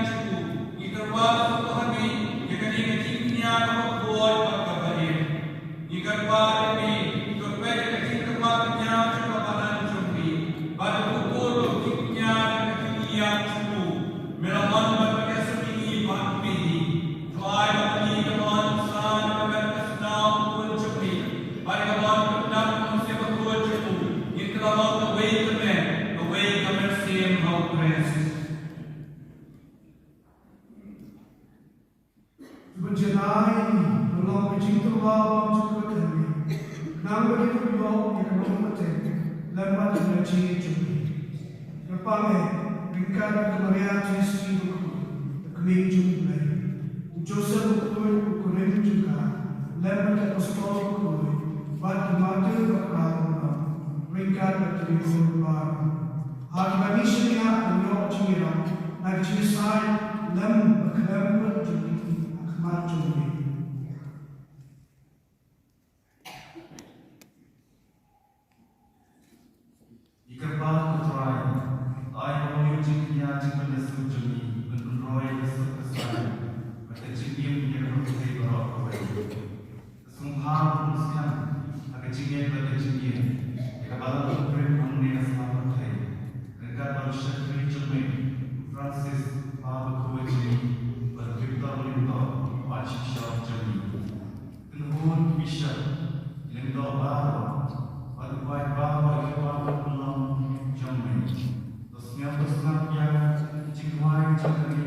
jong u, ngi kyrpad sngewbha ïa kane ka jingkñia kaba khuid bad kaba im. Ngi kyrpad ïa me, to peit ïa ka jingkyrpad kñia jong ka balang jong me, bad to pynbor ïa ka jingkñia ka jingïap jong u. Me la mon bad me la sngewthuh bad me hi. To ai ba ngi ka mon san ka met ka sna u Khun jong me, bad ka mon ka dang u Mynsiem Bakhuid jong u. Ngin kylla mon kawei ka met, kawei ka mynsiem ha u Khrist. Bad janai, ka long ka jingtyrwa bymjukut ha me. Khnang ba kin ïoh ïa ka nongpynim lem bad ka kyrteng jong me. Kyrpang eh, ryngkat bad ka Maria Theisotti bakhuid, ka kmie jong U Blei, u Joseph bakhuid, u kurim jong ka, lem bad ki apostol bakhuid, bad ki martir bakhraw, ryngkat bad ki riew baroh. Ha kiba ngi shaniah ban ïoh jingïarap na ka jingïasaid lem bad khlem kut jong ki ha khmat jong me. Ngi kyrpad ko Trai, ai ba u ïoh jingkñia jingpynïasuk jong ngi ban pynroi ïa ka suk ka saiñ bad ka jingim ïa ka pyrthei baroh kawei. Sngewbha ban pynskhem ha ka jingngeit bad ka jingngeit ïa ka Balang Bakhraw hangne ha sla pyrthei, ryngkat bad u shakri jong me u Francis, Papa bakhuid jong ngi, bad u Victor Lyngdoh, u Archbishop jong ngi. Kynhun ki Bishop, ki Lyngdoh baroh, bad u paid baroh ïa ka pynlong jong me. To sngap, to sngap ïa Jingduwai jong kane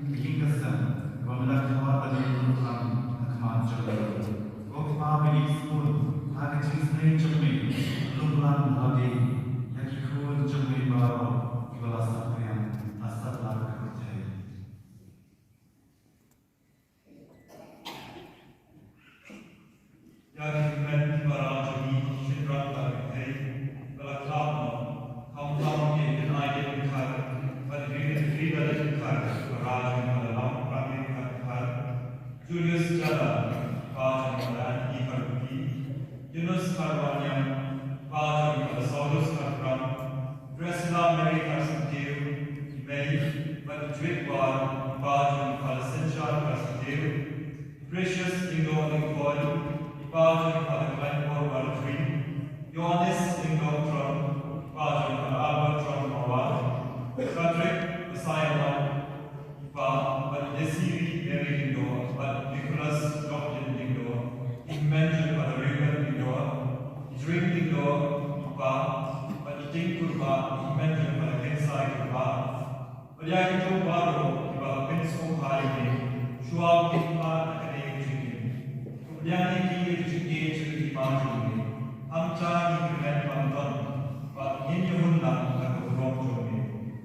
ka ïing ka sem, ba me la khot ïa ngi ban long ha khmat jong me. Ko Kpa ba ïeit sbun, ha ka jingsneng jong me, lum lang ha lade ïa ki khun jong me baroh kiba la saphriang ha satlak ka pyrthei. Ïa ki hynmen ki para jong ngi ki shynrang ba pyrthei ba la khlad noh, khamtam ki hynmen ki dkhar bad ki hynmen ki dkhar, para jong ngi ba la lam, Prangin Kharkongor, Julius Jala, pa jong ngi ba la Anthony Kharkongor, Yunus Kharwaniang, pa jong ngi ba la Saulus Kharpram, Priscilla Mary Kharsyntiew, i mei, bad i Jwit War, i pa jong i Phalescentia Kharsyntiew, Precious Lyngdoh Lyngkhoi, i pa jong i Phalekhlainpor Marjri, Ioannis Lyngdoh Tron, i pa jong i Phalebor Tron Marwat, Frederick Messiah Long, i pa, bad i Desiree Mary Lyngdoh, bad Nicholas Lachlan Lyngdoh, i hynmen jong i Phalriewbet Lyngdoh, i Jring Lyngdoh, i pa, bad i Ting Kurbah, i hynmen jong i Phalkhiensai Kurbah, bad ïa kito baroh kiba la pynsngewbha ïa ngi shuwa ba ngin phah na kane ka jingim. To pdiang ïa ki ha ka jingïeit jong ka hima jong me. Khamtam ngin kyrmen ban don bad ngin ïahun lang ha ka burom jong me.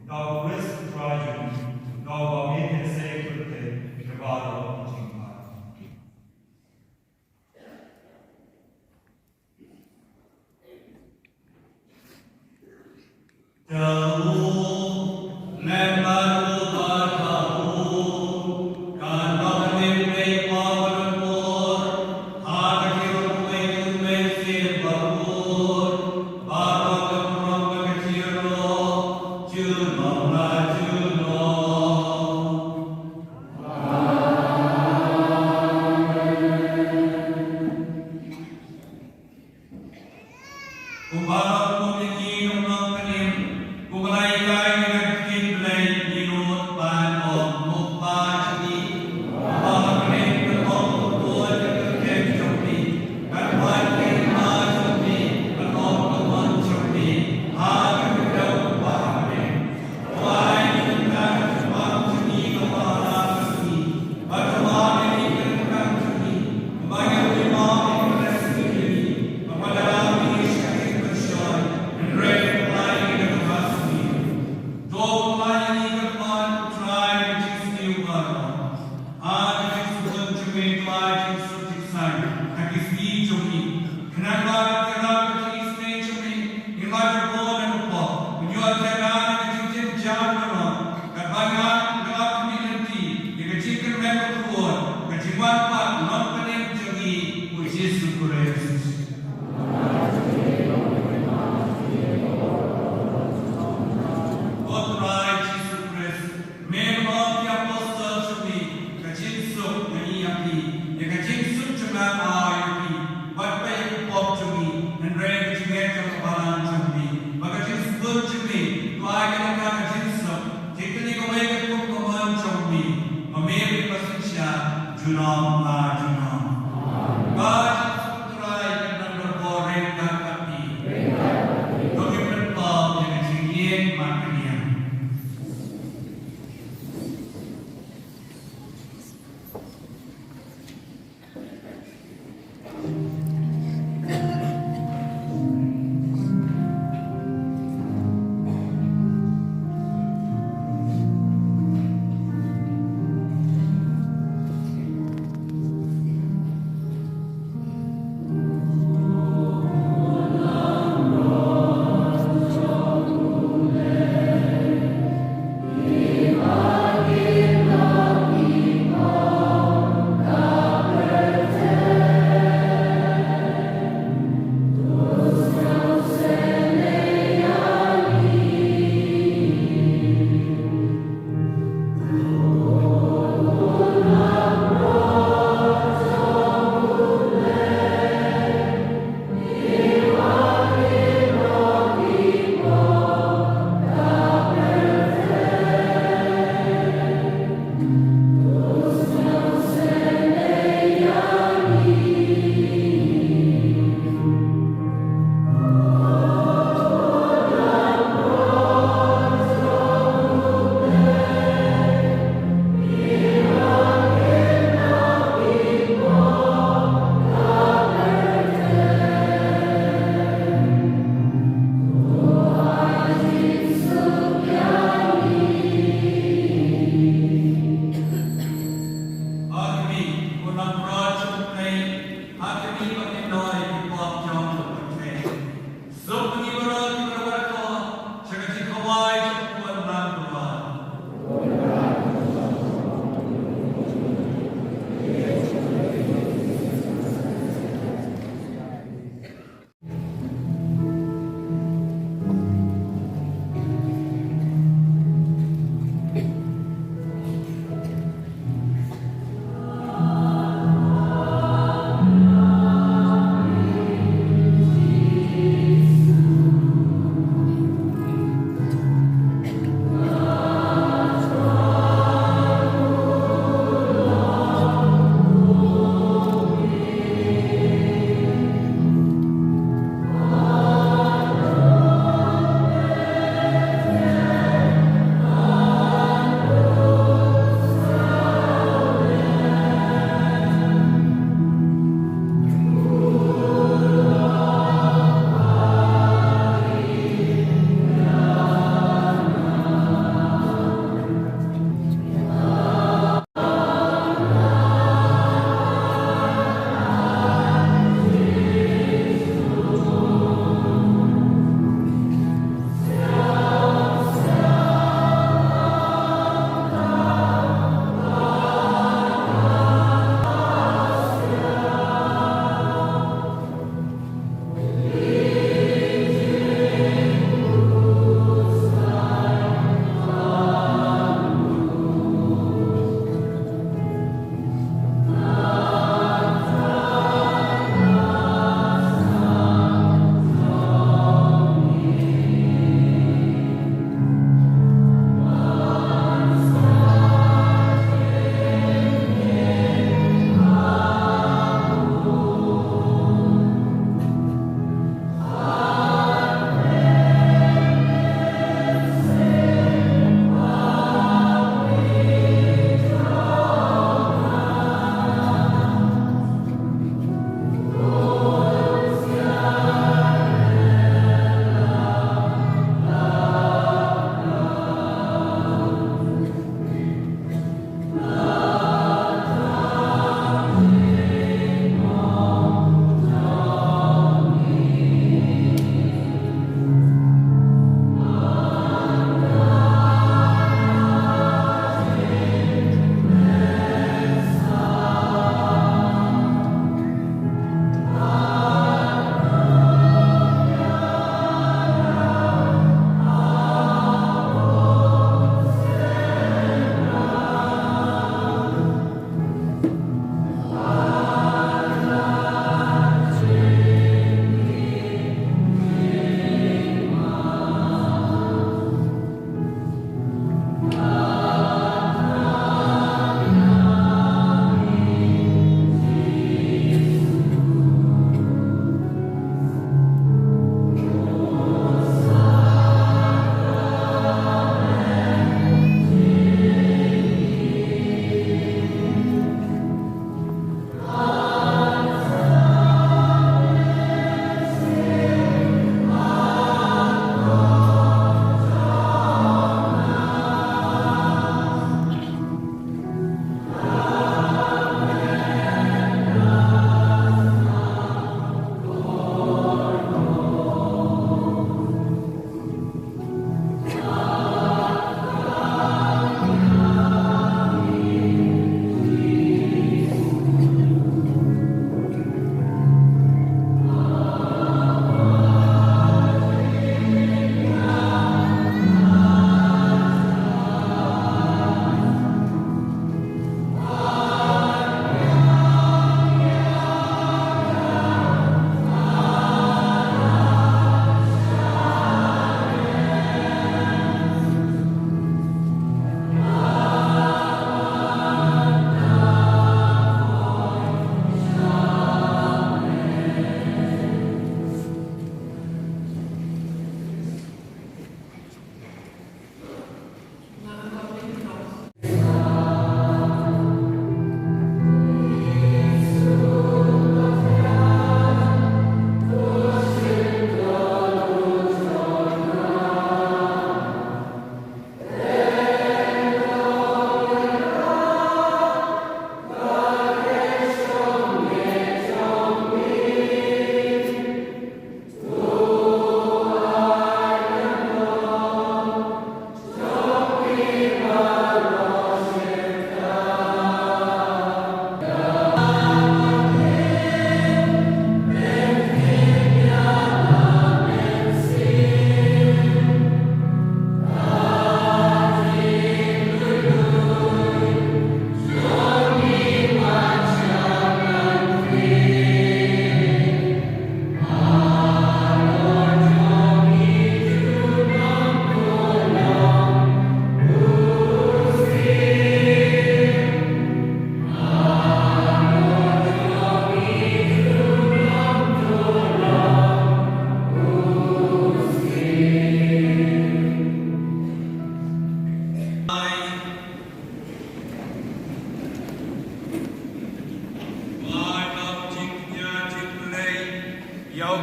Da U Khrist U Trai jong ngi, da uba mih na ka pyrthei, ka baroh ka jingpang. Kumba la hukum ïa ngi, nongpynim, kumba la hikai ïa ngi da ka ktien Blei, ngi nud ban ong, Ko Kpa jong ngi, ba ha bneng, kan ong ka kyrteng jong me, kan wan ka hima jong me, kan ong ka mon jong me, ha ka kyrteng ba ha bneng. Khnang ba ka tyrwa ka jingisynei jong me, ngi la ïoh bor na ka pop, ban ïoh tyrwa na ka jingjynjar baroh, katba ngi la ap khmih lynti ïa ka jingkyrmen bakhuid, ka jingwan pat u Nongpynim jong ngi, u Jisu Khrist. Ko Trai Jisu Khrist, Me me ong ïa ki apostol jong me, ka jingsuk nga ïoh ïa phi, ïa ka jingsuk jong nga nga ai ïa phi, wat peit ïa ki pop jong me, hynrei ka jingngeit jong ka balang jong me, bad ka jingsbun jong me, to ai kane ka jingsuk, jingkyrkhu kawei ka kum ka mon jong me, ma me u Pastor Shah, junom la junom. Ka jingsuk Trai ka nang da bor ryngkat bad phi. To ngin pynpaw ïa ka jingïeit markylliang.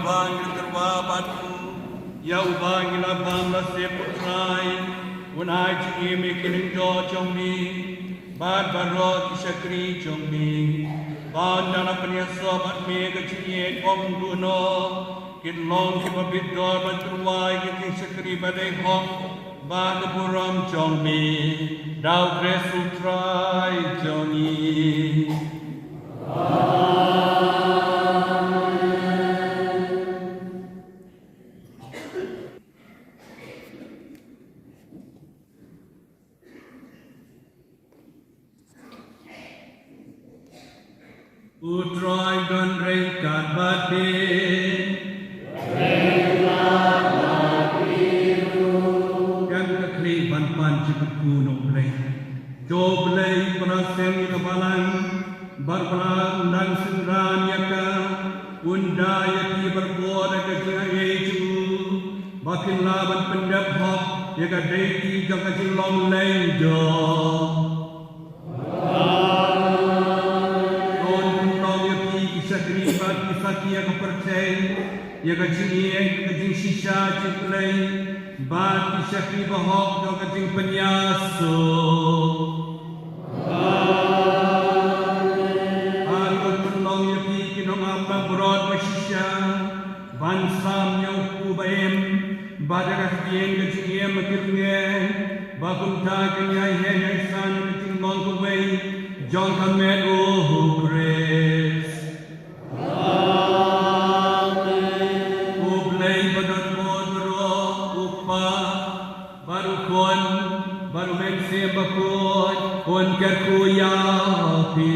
Bang ïa u tyrwa bad u, ïa uba ngi la bam la sep, ko Trai, un ai jingim ïa ki lyngdoh jong me bad baroh ki shakri jong me. Ba ynda la pynïasoh bad me ka jingïeit ym duh noh, kin long kiba bit dor ban tyrwa ïa ki jingshakri ba dei hok bad ka burom jong me. Da U Khrist U Trai jong ngi. U Trai don ryngkat bad phi. Kan ka khlieh ban pan jingkyrkhu na U Blei. To U Blei ba la seng ïa ka balang bad ba la nang synran ïa ka, un da ïa phi barabor da ka jingaiei jong u, ba phin lah ban pyndep hok ïa ka dei jong ka jinglong lyngdoh. To un pynlong ïa phi ki shakri bad ki sakhi ïa ka pyrthei ïa ka jingïeit, ka jingshisha jong U Blei, bad ki shakri bahok jong ka jingpynïasoh. Bad to un pynlong ïa phi ki nongap langbrot ba shisha ban sam ïa U Kpu ba im bad ïa ka ktien ka jingim ba ki rngiang, ba kumta kin ïai heh ïai san ïa ka jinglong kawei jong ka met U Khrist. Amen. U Blei ba don bor baroh, U Kpa bad U Khun bad U Mynsiem Bakhuid, un kyrkhu ïa phi.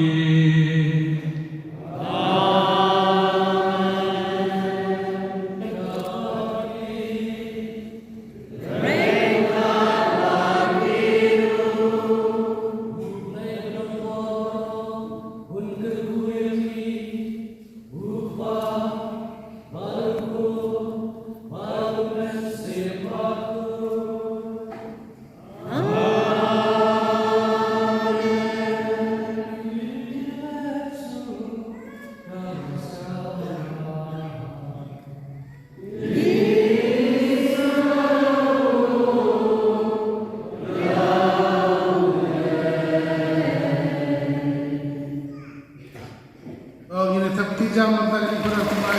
Oh, ngin ïa thap kti jam namar ka dei para kumne.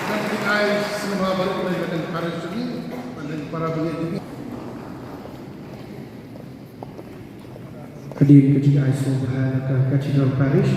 Ngan ai sngewbha baroh kawei ban ïa para jong ngi, ban ïa para bangeit jong ngi. Hadien ka jingai sngewbha na ka Cathedral Parish.